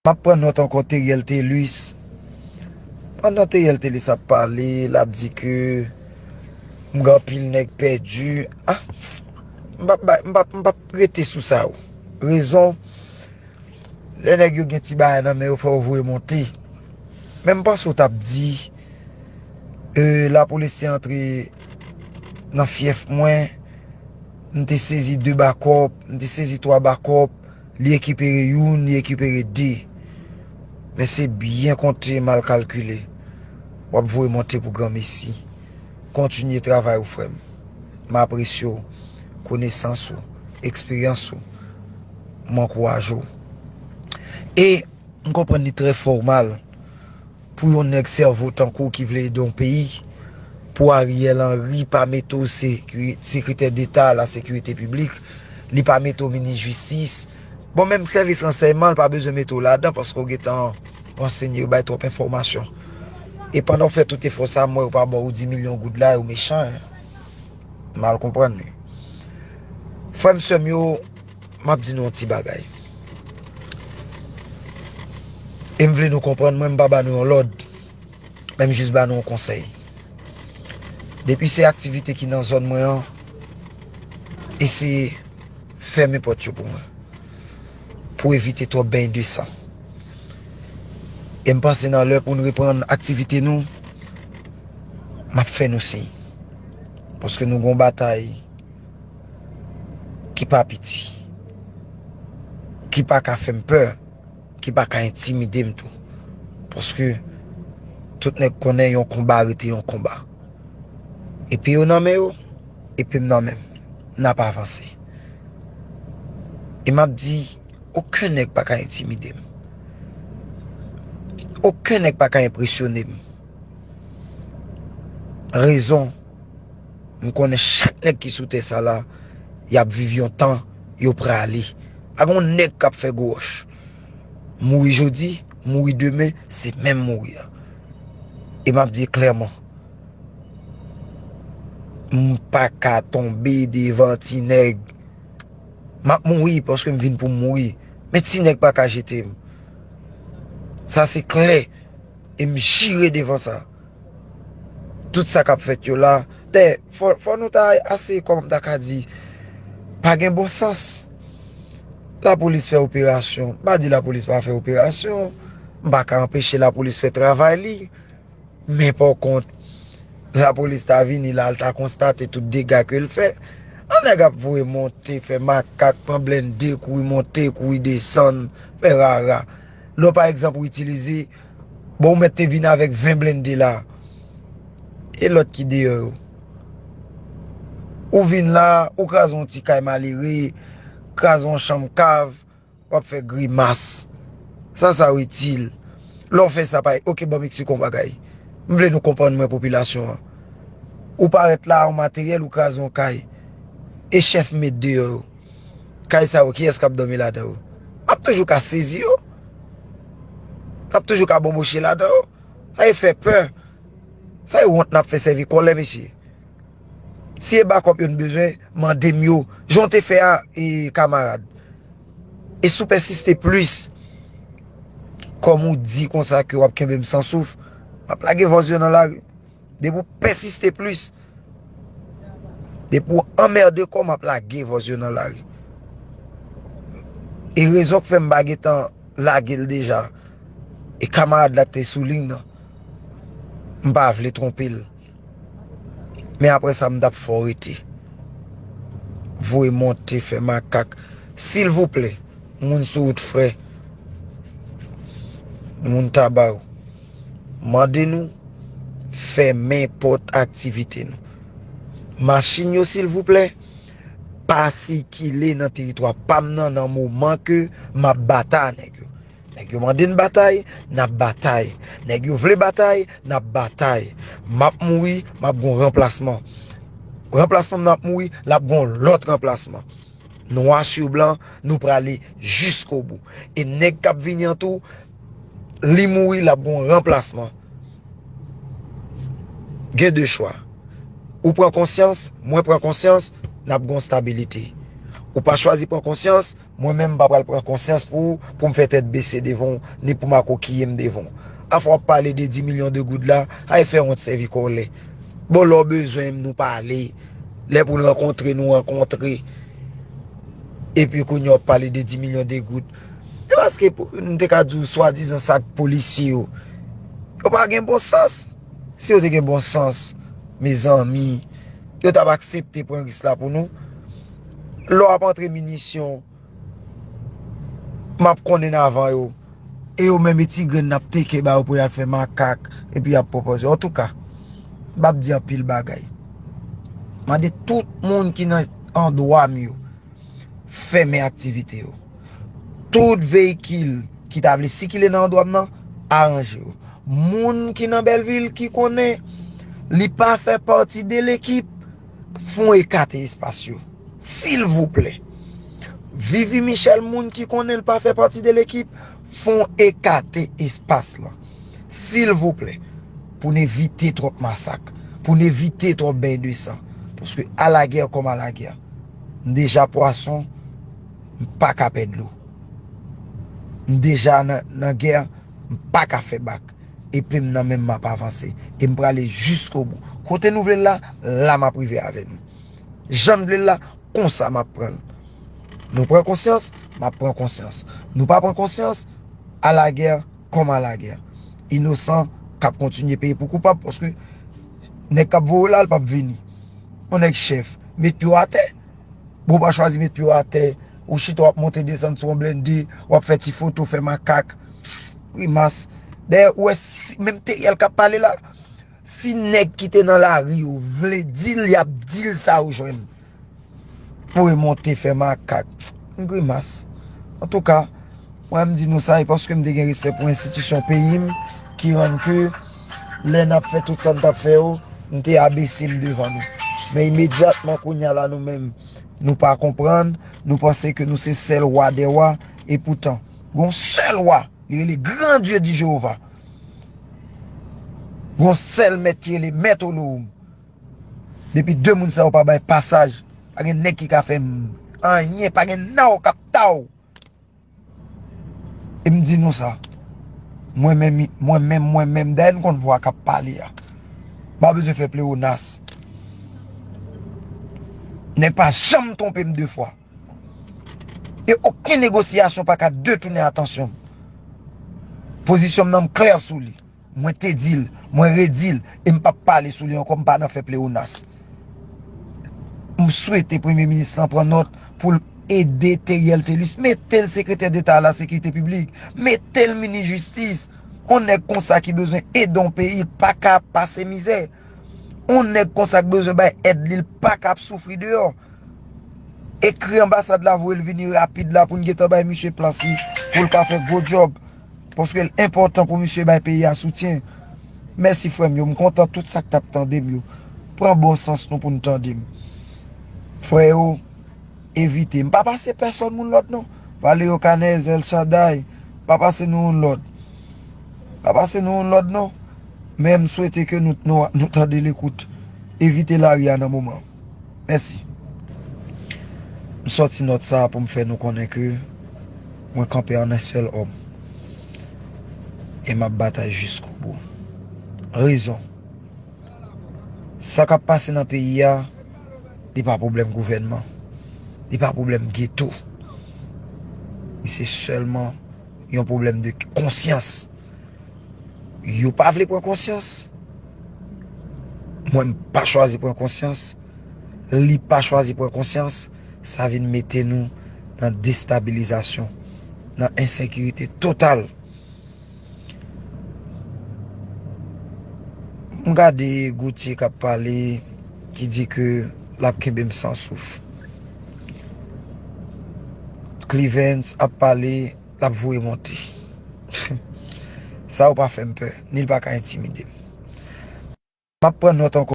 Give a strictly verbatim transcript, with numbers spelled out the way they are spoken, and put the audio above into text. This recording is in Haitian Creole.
M ap pran nòt ankò Teriel Telus. Pandan Teriel Telus ap pale, l ap di ke m gen anpil nèg pèdi. Ah, m p ap bay, m p ap, m p ap rete sou sa yo. Rezon, lè nèg yo gen ti bagay nan men yo, fò yo voye monte. Men m panse w t ap di, e, lapolis te antre nan fyèf mwen, m te sezi de bakòp, m te sezi twa bakòp, li rekipere youn, li rekipere de. Men se byen konte, mal kalkile. W ap voye monte pou granmesi. Kontinye travay ou, frè m. M apresye w, konesans ou, eksperyans ou. M ankouraje w. E m konprann li trè fòmal pou yon nèg sèvo tankou w ki vle ede yon peyi, pou Ariel Henry pa mete w sekri-, sekretè deta la sekirite piblik, li pa mete w minis jistis. Bon, menm sèvis ransèyman, li pa bezwen mete w ladan paske w gentan ransenye, yo bay twòp enfòmasyon. E pandan w fè tout efò sa, m wè yo pa ba w di milyon goud la, yo mechan, hein. Mal konprann li. Frè m, sè m yo, m ap di nou yon ti bagay. E m vle nou konprann, mwen, m pa ba nou yon lòd, men m jis ba nou yon konsèy. Depi se aktivite ki nan zòn mwen an, eseye fèmen pòt yo pou mwen, pou evite twòp beny de san. E m panse nan lè pou n reprann aktivite nou, m ap fè nou siy. Paske nou gon batay ki pa piti, ki pa ka fè m pè, ki pa ka entimide m tou. Paske tout nèg konnen yon konba rete yon konba. Epi yo nan men yo, epi m nan men m. N ap avanse. E m ap di, okenn nèg pa ka entimide m. Okenn nèg pa ka enpresyone m. Rezon, m konnen chak nèg ki sou tè sa la, y ap viv yon tan, yo prale. Pa gon nèg k ap fè gwo wòch. Mouri jodi, mouri demen, se menm mouri a. E m ap di klèman, m pa ka tonbe devan ti nèg. M ap mouri paske m vin pou m mouri. Men ti nèg pa ka jete m. Sa se klè. E m jire devan sa. Tout sa k ap fèt yo la. Dayè, fò, fò nou ta ase, kòman m ta ka di, pa gen bon sans. Lapolis fè operasyon. M pa di lapolis pa fè operasyon. M pa ka anpeche lapolis fè travay li. Men pa kont, lapolis ta vini la, l ta konstate tout dega ke l fè. An nèg ap voye monte, fè makak, pran blende, kouri monte, kouri desann, fè rara. Lè w, pa egzanp, ou itilize, bon, ou mèt te vin avèk ven blende la. E lòt ki deyò yo? Ou vin la, ou kraze yon ti kay malere, kraze yon chanm kav, w ap fè grimas. Sa sa w itil? Lè w fè sa, pa, oke, ban m eksplike yon bagay. M vle nou konprann mwen, popilasyon an. Ou parèt la, yon materyèl, ou kraze yon kay. E chèf met deyò yo. Kay sa yo, kiyès k ap dòmi ladan yo? M ap toujou ka sezi yo. M ap toujou ka bonboche ladan yo. Sa e fè pè. Sa e wont n ap fè sèvi kòlè, mesye. Si e bakòp yo n bezwen, mande m yo. Jan w te fè a, e, kamarad. E si w pèsiste plis, kòm ou di konsa ke w ap kenbe m san souf, m ap lage vòz yo nan lari. Depi w pèsiste plis, depi w anmède kò w, m ap lage vòz yo nan lari. E rezon k fè m pa gentan lage l deja, e kamarad la k te sou liy nan, m pa vle twonpe l. Men apre sa, m t ap fè w rete. Voye monte, fè makak. Silvouplè, moun sou wout frè, moun Taba yo, mande nou fèmen pòt aktivite nou. Machin yo, silvouplè, pa sikile nan teritwa pa m nan, nan moman ke m ap batay a nèg yo. Nèg yo mande n batay, n ap batay. Nèg yo vle batay, n ap batay. M ap mouri, m ap gon ranplasman. Ranplasman m nan ap mouri, l ap gon lòt ranplasman. Nwa sou blan, nou prale jiskobou. E nèg k ap vini an tou, li mouri, l ap gon ranplasman. Gen de chwa. Ou pran konsyans, mwen pran konsyans, n ap gon stabilite. Ou pa chwazi pran konsyans, mwen menm m pa pral pran konsyans pou ou, pou m fè tèt bese devan w, ni pou m akokiye m devan w. Afwa w ap pale de dis milyon de goud la, ay fè wont sèvi kòlè. Bon, lè w bezwen m, nou pale. Lè pou n rankontre, nou rankontre. Epi kounye a w ap pale de dis milyon de goud. E paske pou, m te ka di w swadizan sa k polisye yo. Yo pa gen bon sans. Si yo te gen bon sans, mezanmi, yo t ap aksepte pran risk la pou nou. Lè w ap antre minisyon, m ap konnen avan yo. E yo menm e ti grenn n ap teke ba yo pou y al fè makak, epi y ap pwopoze. Antouka, m ap di anpil bagay. Mande tout moun ki nan andwa m yo, fèmen aktivite yo. Tout veyikil ki ta vle sikile nan andwa m nan, aranje yo. Moun ki nan Bèlvil ki konnen li pa fè pati de lekip, fè w ekate espas yo. Silvouplè. Vivi Michel, moun ki konnen l pa fè pati de lekip, fè w ekate espas lan. Silvouplè. Pou n evite twòp masak. Pou n evite twòp beny de san. Paske alagè kòm alagè. M deja pwason, m pa ka pè dlo. M deja nan, nan gè, m pa ka fè bak. Epe m nan men m, m ap avanse. E m prale jiskobou. Kote nou vle l la, la m ap rive avè nou. Jan n vle l la, konsa m ap pran l. Nou pran konsyans, m ap pran konsyans. Nou pa pran konsyans, alagè kòm alagè. Inosan k ap kontinye peye pou koupab, paske nèg k ap voye w la, l p ap vini. Yon nèg chèf, met pye w atè. Bon, w pa chwazi met pye w atè, ou chita w ap monte desann sou yon blende, w ap fè ti foto, fè makak. Grimas. Dayè, ou wè, si, menm Teriel k ap pale la, si nèg ki te nan lari yo vle di l, y ap di l sa yo jwenn. Pou remonte fè makak. Grimas. Antouka, mwen m di nou sa, e paske m te gen respè pou enstitisyon peyi m, ki rann ke lè n ap fè tout sa n t ap fè yo, m te abese m devan nou. Men imedyatman kounye a la nou menm, nou pa konprann, nou panse ke nou se sèl wa dè wa, e poutan, gon sèl wa, li rele Gran Dye di Jewova. Gon sèl mèt ki rele Mèt Olohoum. Depi de moun sa yo pa bay pasaj, pa gen nèg ki ka fè m anyen, pa gen naw k ap ta w. E m di nou sa. Mwen menm, mwen menm, mwen menm, dayè n konn vwa k ap pale a. M pa bezwen fè pleyonas. Nèg pa janm twonpe m de fwa. E okenn negosyasyon pa ka detounen atansyon m. Pozisyon m nan, m klè sou li. Mwen te di l, mwen redi l, e m p ap pale sou li ankò, m pa nan fè pleyonas. M swete Premye Minis lan pran nòt pou l ede Teriel Thelus, mete l sekretè deta a la sekirite piblik, mete l minis jistis. Yon nèg konsa ki bezwen ede yon peyi, l pa ka pase mizè. Yon nèg konsa k bezwen bay èd li, l pa ka ap soufri deyò. Ekri anbasad la, voye l vini rapid la pou n gentan bay misye plas li, pou l ka fè gwo djòb. Paske l enpòtan pou misye bay peyi a soutyen. Mèsi frè m yo, m kontan tout sa k t ap tande m yo. Pran bon sans nou pou n tande m. Frè yo, evite. M pa pase pèsòn moun lòd non. Valerio Canez, El Shaddai, pa pase nou youn lòd. Pa pase nou youn lòd non. Men m swete ke nou, nou, nou tande lekout. Evite lari a nan moman. Mèsi. M sòti nòt sa a pou m fè nou konnen ke mwen kanpe an en sèl òm. E m ap batay jiskobou. Rezon. Sa k ap pase nan peyi a, li pa pwoblèm gouvènman. Li pa pwoblèm geto. Li se sèlman yon pwoblèm de konsyans. Yo pa vle pran konsyans. Mwen, m pa chwazi pran konsyans. Li pa chwazi pran konsyans. Sa vin mete nou nan destabilizasyon, nan ensekirite total. M gade Gauthier k ap pale, ki di ke l ap kenbe m san souf. Cleavens ap pale, l ap voye monte. Sa yo pa fè m pè, ni l pa ka entimide m. M ap pran nòt ankò.